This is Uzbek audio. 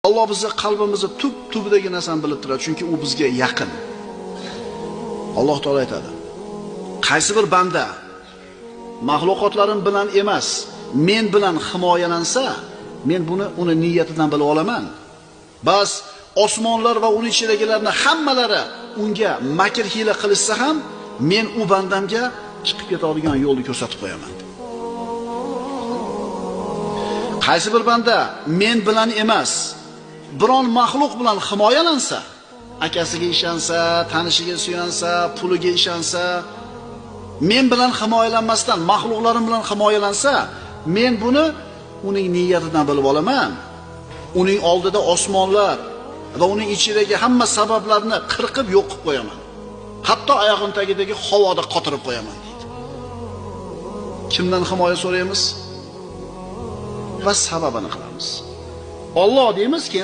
Alloh bizni qalbimizni tub tubidagi narsani bilib turadi, chunki u bizga yaqin. Alloh taolo aytadi: qaysi bir banda maxluqotlarim bilan emas, men bilan himoyalansa, men buni uni niyatidan bilib olaman. Bas osmonlar va uning ichidagilarning hammalari unga makr hiyla qilishsa ham, men u bandamga chiqib ketadigan yo'lni ko'rsatib qo'yaman. Qaysi bir banda men bilan emas, biron maxluq bilan himoyalansa, akasiga ishonsa, tanishiga suyansa, puliga ishonsa, men bilan himoyalanmasdan maxluqlarim bilan himoyalansa, men buni uning niyatidan bilib olaman. Uning oldida osmonlar va uning ichidagi hamma sabablarni qirqib yo'q qilib qo'yaman. Hatto oyog'im tagidagi havoda qotirib qo'yaman deydi. Kimdan himoya so'raymiz? Va sababini qilamiz. Alloh deymiz, keyin